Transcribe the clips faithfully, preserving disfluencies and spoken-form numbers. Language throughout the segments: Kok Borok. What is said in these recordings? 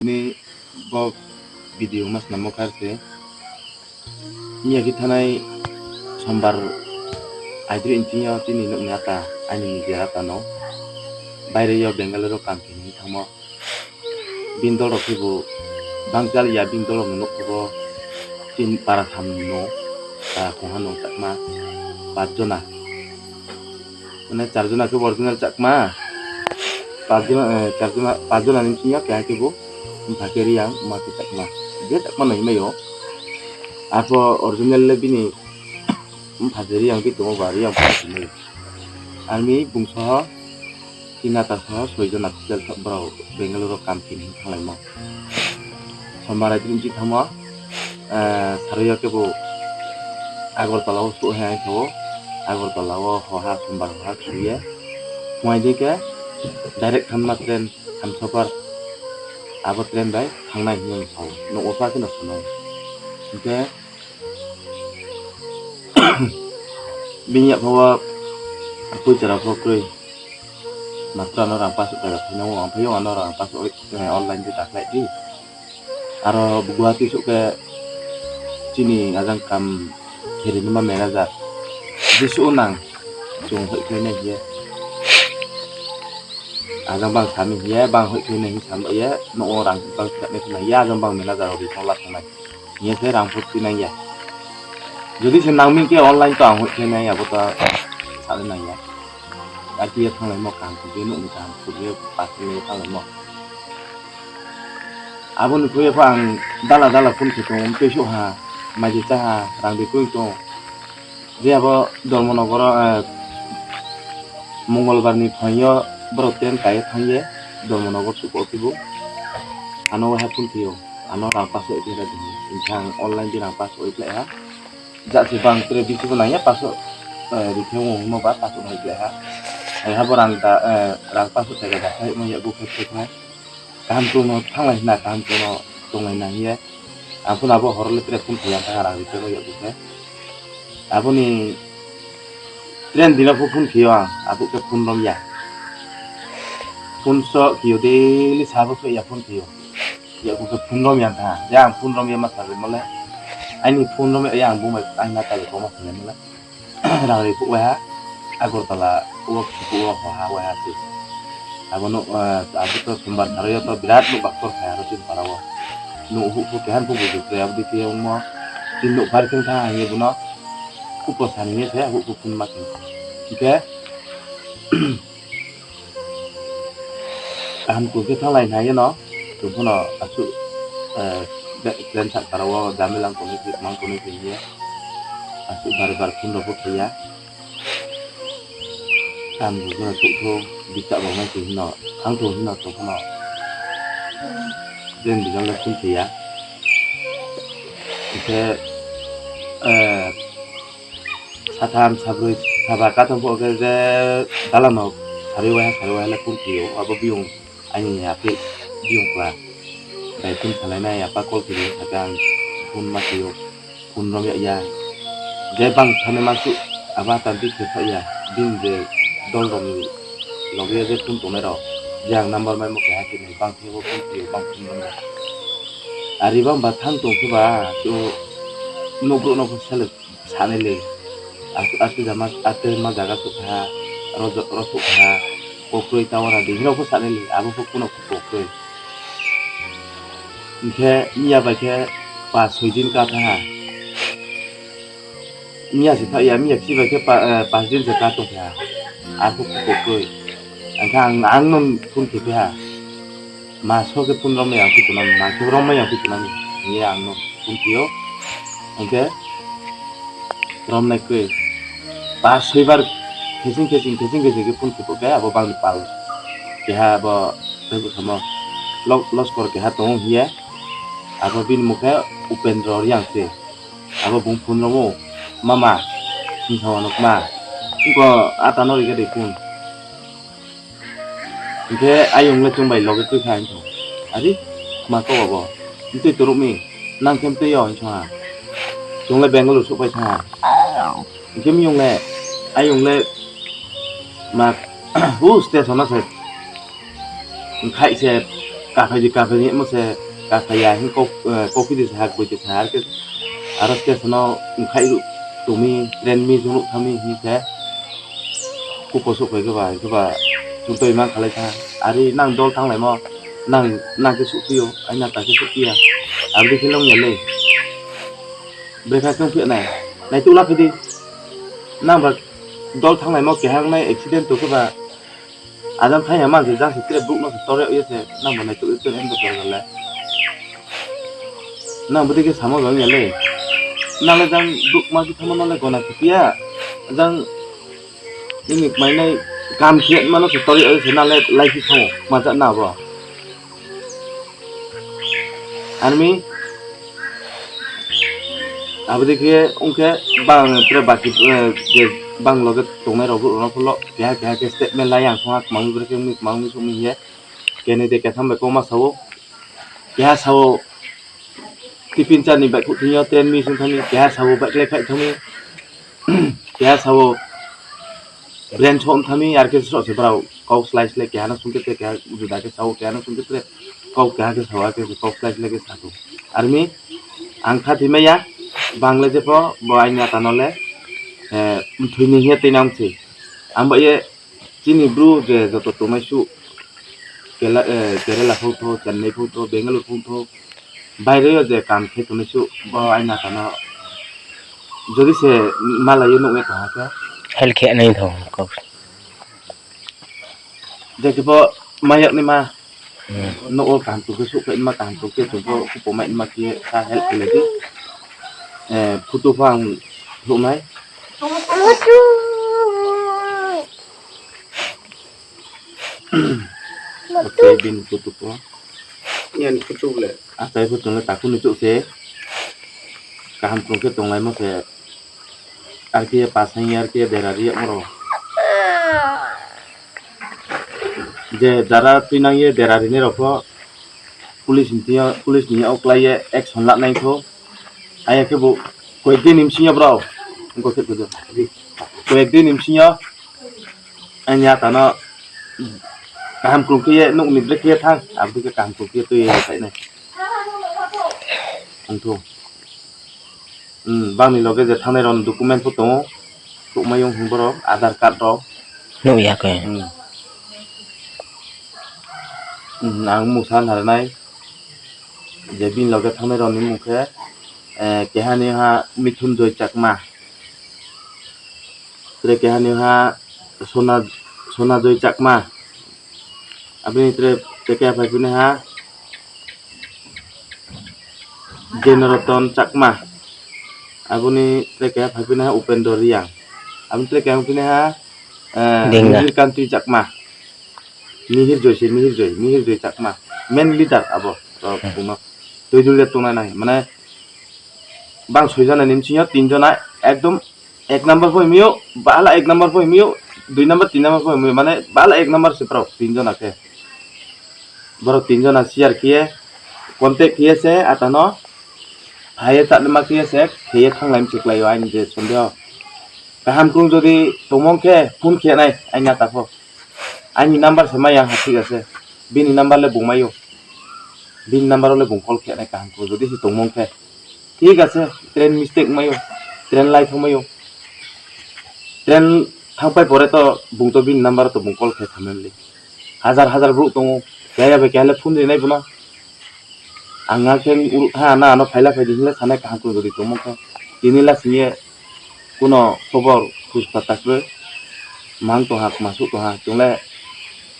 Ni bo video mas namo kar se. Miya ki thanai sombar aidri intiyo tini nukni ata ani nijera tano. Baire yo Bengaluru kam kini thamo. Bin dol rok khe bo bangchal ya bin dol rok no nukhugo tin para tham no. Ta khongha no chakma pach jona. Mane char jona khe original chakma. Pach jona, eh, char jona, pach jona ni bisingo keha khe bo bupha khe Riyang ma khe chakma. Je chakma no hinmai o. Apo original le bini bupha khe Riyang khe tongo ba Riyang bupha khe hinmai o. Army bungso ho tin ata soho soi jona khe borok Bengaluru kam kini thanglaimo. Sombar aidri wngwi thangmo, eh, sarwi o kebo Agartala o suh hai thao, Agartala o hoha sombar hoha khaiye, phunai de khe direct thanma train Hamsapar, abo train bai thangnai hinwi sao, nuko sa kheno sanai. Hinkhe bini yaphao puitara pho kwrwi. Matwrano rang paso khe phino ang phai ano rang paso, eh, online di daklai di. Aro Guwahati sok khe chini ajang kam kheri nima manager. Bisu nang chung hoi khe nai hiye. Ajang bang sami hiye, bang hoi khe nai sam ye, no rang bang khe nai ya, ajang bang manager odi thang la thang nai. Hiye khe rang phut tinai ya. Jodi se nangmi khe online to ang hoi khe nai abo ta sale nai ya. Ati ya thanglai mo kaham khe nukni kaham khe pasal ya thanglai mo. Aboni khuye pha ang dala dala phone khe tongo, tei sok ha, maji cha ha, rang de koi tong. Je abo Dharmanagar o, eh, Mongolbar ni phaio borok train kai thang ye Dharmanagar suko kibo. Ano waha phone khe o. Ano rang paso oi khe ra dini. Hinkhe ang online di rang paso oi khlai ha. Jat se bang tre bisi bo nang ya paso, eh, rikhe wng mo ba paso nang khlai ha. Ai ha bo rang da, eh, rang paso tega da khai mo ya bu khe khe khai. Kaham tong no thanglai na, kaham tong no tonglai na hiye. Ang phone abo horo le tre phone khe ya kha rang rikhe mo ya bu khe. Aboni train dina pho phone khe yo ang, abo khe phone rom ya. Phone so khe yo daily sabo khe ya phone khe yo. Ya ko phone rom yang tha. Ya ang phone rom ya ma sa mo le. Ani phone rom ya ang bumai ang na ta ko ma sa mo le. Rang ri phu ha. Agartala o phu o ha wa ha si. Abo no, eh, abo to sombar tharo yo to birat no baktor kha aro tin para o. No hu phu kehan phu buju kre abo dikhe ongmo. Tin no par thang tha ye bono. Kupo sani ye se hu phu phone ma khe. Ke Kaham khe thanglai na yeno, tongphano aswk, eh, be-, plan sak para o jamila wng tonwi khe, mang tonwi khe hiye. Aswk bar bar phone rok bo khe ya. Kaham khe phano sukthung, bichak rok nai khe hino, thangthung hino tongphano. Train bijal le phone khe ya. Hwnkhe, eh, Satham, sabrwi, saba katom pho khe je dalano sarwi waha, sarwi waha le phone khe o, abo biyung ani aphi biyung kla. Bai phone salai nai apa call khe o, sakhe ang phone ma khe o, phone rom ya ya. Je bang thani ma su aba ta bikhe sa ya, bini je dol rok ni loge je phone tongnai rok, je ang number mai mo keha khe nai bang khe o phone khe o, bang phone rom ya. Ari bang ba thang tong khe ba, su nokro nokro selek. Sanai le, ate, ate jama, ate ma jaga sukha, aro jo-, aro sukha, kokroi tower adi, hino pho sanai le, abo pho kuno kokroi. Hinkhe miya bai khe pas soi din ka tha ha. Miya se tha ya, miya si bai khe pa-, eh, pas din se ka tong kha. Abo pho kokroi. Hinkhe ang, ang no phone khe phi ha. Ma so khe phone romwi ang khe tunam, ma khe romwi ang khe tunam. Ye ang no phone khe o. Hinkhe romnai khe pas soi bar khesing khesing, khesing khesing khe phone khe khe abo bang pal. Keha abo tei samo lok-, loskor keha tongo hiye. Abo bini mokhe Upendra Reang se. Abo bung phone romo, "Mama," sing sa wanok ma. Ingko ata no rega de phone. Hinkhe ayung le chwng bai loge twi kha hinkhe. Ari, ma kok abo? Mtwi turuk mi, nang khe mtwi yo hinkhe ha. Chwng le Bengaluru suk pai kha. Hinkhe miyung le, ayung le ma, hu station o se khai se Kaphai di, kaphai di, mo se kaphai ya, hin kok, eh, kok di sa, boi di sa, ar ke, aro station o wngkhai ru, tumi, train mi, junu thami, hin se, kupo sok pai keba, keba, chutoi man khalai kha, ari nang dol thanglai mo, nang, nang ke suk pio, ai nang ta ke suk pia, abdi khe long ya le, brekha tong phi nai, nai tu la phi di, nang ba dol thanglai mo, kehang nai accident to keba, Ajang thai ya man se jang se tre buk no se tore ye se nang bo nai tu tu em bo dor le. Nang bo dike samo jang ya le. Nang le jang buk ma ki thamo nang le gona ki ya. Jang ini mai nai kam khiat mano se tore ye se nang le lai ki thamo ma ja na bo. Army abodi khe wngkhe bang tere baki, eh, je bang loge tongnai rok borok no phulo keha keha khe statement lai ang thangma kwmangni borok khe wngwi kwmangni songwi hiye kenwi de ketham bai kokma sao keha sao tiffin charni bai khuk thwngyo train miss wng thangni keha sao bike lai phai thangni keha sao Brain so wngthani, ar khe srok se borok kok slai slai keha no sungkhe tre, keha juda khe sao, keha no sungkhe tre, kok keha khe sao, ar khe kok slai slai khe sa tongo. Armi ang kha thwi maya, bang le jepho bo aini ata no le, eh, thwini hiya twi nang se. Ang ba ye chini bru je joto tongnai su, Kela-, eh, Kerala phung tho, Chennai phung tho, Bangalore phung tho, Baireo je kam khe tonwi su bo aina kana jodi se malaio nuknai kaha khe. Help khe nai tho kok. Je khe bo mayakni ma. Hmm. Nogo kaham tong khe suk khe ma kaham tong khe tong khe kupo mai ma khe kha help khe lai di. Eh, photo pho ang nuknai. Tei bini photo pho. Yang photo le. Achai photo le takhuk ni chuk se. Kaham tong khe tong lai mo se. Ar khe pasang ar khe bera ri mo ro. Je jara twi nang ye bera ri ni rok pho. Police ni twi, police ni ok lai ye action la nai pho. Aya khe bo koyek din ni bisingo bro. Wngkha khe koyek din ni bisingo. Ani ata no kaham kwrwng khe nukni bwrwi khe thang, aboni khe kaham kwrwng khe twi rw khainai. Wngthu. Hmm, bangni loge je thangnai rokni document pho tongo. Thukmai wng borok, Aadhaar card rok. Nukya khe. Hmm. Hmm, ang mungsa narwknai. Je bini loge thangnai rokni mung khe, eh, keha ni ha Mithun Joy Chakma. Tere keha ni ha Sona, Sona Joy Chakma. Aboni tere teke phai pini ha Jenoraton Chakma. Aboni tere keha phai pini ha Upendra Reang. Aboni tere keha phai pini ha, eh, Denga. Mihir Kanti Chakma. Mihir Joy se, Mihir Joy, Mihir Joy Chakma. Main leader abo, uh, hmm, bungno. Twi dul ya tongnai nai. Mane, bang soi jona ni bisingo tin jona ekdom ek number pho himyo, bala ek number pho himyo, dui number, tin number pho himyo, mane bala ek number se borok tin jona khe. Borok tin jona share khiye, contact khiye se atano, haye tatma khiye se, khiye thanglai mchuk lai o aini je sondeho. Kaham kung jodi tongmong khe phone khiye nai, aini ata pho. Aini number se maya ha, thik ase. Bini number le bung mayo. Bini number le bung call khe nai kaham khe, jodi se tongmong khe. Thik ase, train mistake mayo. Train lai thang mayo. Train thang pai pore to bung to bini number to bung call khe thamle. Hajar hajar brouh tongo. Kaya bai kaya le phone rinai bono. Ang a khe uruk tha na ano phaila phaidi hinle sanai kaham khe jodi tongmong khe. Tini la singye kuno khobor khus pata kwrwi mang tongha, masuk tongha, chwngle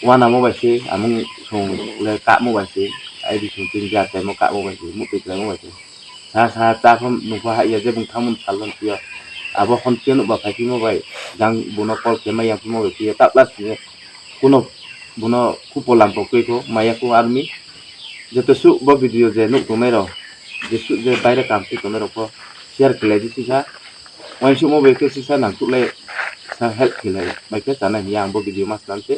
uanamo bai se, amung song le kamo bai se, aidi song tin jar chaimo kamo bai se, mukti kwlaimo bai se. Sa sa ta pham nukha haiya je bung thamung salon tiya. Abo hon tiya nukba phai phimo bai, jang bono call khe ma yang phimo bai tiya, ta plus tiya. Kuno bono kupo lampo kwikho, maya ko army. Joto su bo video je nuk tongnai rok, je su je baire kam khe tongnai rok pho share khlai di sisa. Wansukma bai khe sisa nangkuk lai sa help khlai bai khe chana hiya ang bo video mas lam se.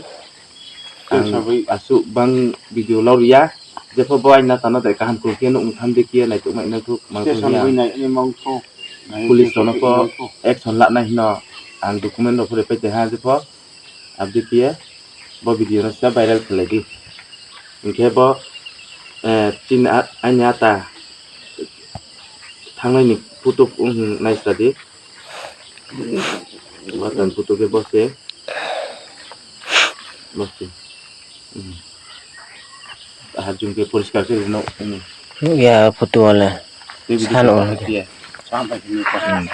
Ang asuk bang video lor ya. Jepho bo aina tano dai kaham khe nuk tham de kiya nai tuk mai nai tuk mang tung ya. Police tono pho action lana hino ang document rok phore pai te ha jepho. Abdi kiye bo video no sida viral khlai di. Hinkhe bo Eh, chini a-, aini ata thangnai ni putuk wng naisadi. Ata ni putuk khe bosi. Bosi. Hmm. Ahar jung khe poriskar khe rino. Hmm. Ya, photo wala. Tei bidi sano khe wala. Iya. Hmm.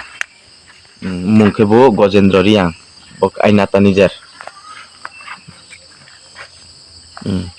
Hmm, mung khe bo Gojendra Reang. Bo aini ata nijer. Hmm.